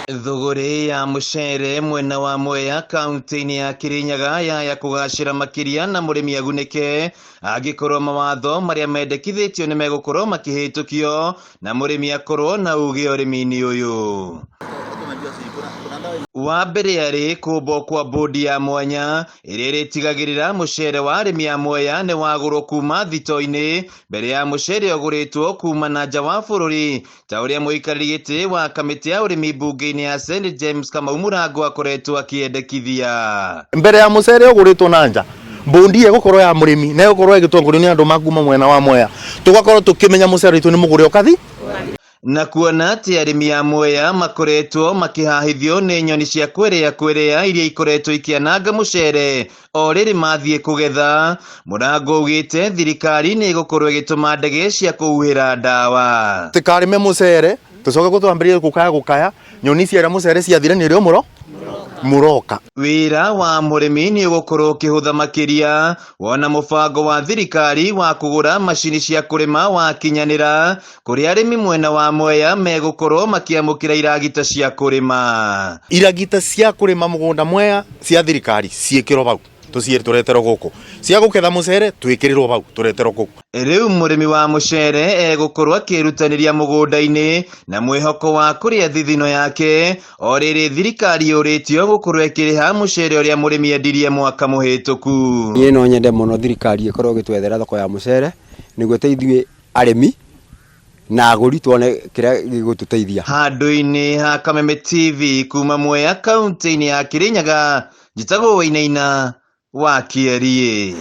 Thũgũrĩ ya mũcere mwena wa Mwea kaunti-inĩ ya Kirinyaga yaya kũgacĩra makĩria na mũrĩmi agunĩke angĩkorwo mawatho marĩa mendekithĩtio nĩ megũkorwo makĩhĩtũkio na mũrĩmi akorwo na uge ũrĩmi-inĩ ũyũ. Wa mbere arĩ kũmbwo kwa bodi ya mwanya ĩrĩa ĩrĩtigagĩrĩra mũcere wa arĩmi a Mwea nĩ wagũrwo kuma thito-inĩ mbere ya mũcere ũgũrĩtwo kuma na nja wa bũrũri ta ũrĩa mũikarĩri gĩtĩ wa kamĩtĩ ya ũrĩmi mbunge-inĩ ya Senate James Kamau Mũrango akoretwo akĩendekithia. Mbere ya mũcere ũgũrĩtwo na nja, mbũndi ĩgũkorwo ya mũrĩmi na ĩgũkorwo ĩgĩtongorio nĩ andũ ma kuma mwena wa Mwea. Tũgakorwo tũkĩmenya mũcere witũ nĩ mũgũre ũkathi. Na kuona atĩ arĩmi a Mwea makoretwo makĩhahithio nĩ nyoni cia kwerea kwerea iria ikoretwo ikĩananga mũcere o rĩrĩ mathiĩ kũgetha, Mũrango augĩte thirikari nĩ ĩgũkorwo ĩgĩtũma ndege cia kũhuhĩra ndawa. Tũtikarĩme mũcere tũcoke gũtwambĩrĩrie gũkaya gũkaya nyoni ciarĩa mũcere ciathira nĩrĩo mũro mũroka. Wĩra wa mũrĩmi nĩ ũgũkorwo ũkĩhũtha makĩria wona mũbango wa thirikari wa kũgũra macini cia kũrĩma wakinyanĩra, kũrĩa arĩmi mwena wa Mwea megũkorwo makĩamũkĩra iragita cia kũrĩma. Iragita cia kũrĩma mũgũnda Mwea cia thirikari ciĩkĩrwo bau tũciĩ tũreterwo gũkũ, cia gũketha mũcere twĩkĩrĩrwo bau tũreterwo gũkũ. Rĩu mũrĩmi wa mũcere egũkorwo akĩĩrutanĩria mũgũnda-inĩ na mwĩhoko wa kũrĩa thithino yake o rĩrĩ thirikari yũrĩtio gũkorwo ĩkĩrĩha mũcere ũrĩa mũrĩmi endirie mwaka mũhĩtũku. Niĩ no nyende mũno thirikari ĩkorwo ĩgĩtwethera thoko ya mũcere nĩguo ĩteithie arĩmi na agũri tuone kĩrĩa gĩgũtũteithia. Handũ-inĩ ha Kameme TV kuma Mwea kaunti-inĩ ya Kirinyaga, njĩtagwo Wainaina wa Kĩeriĩ.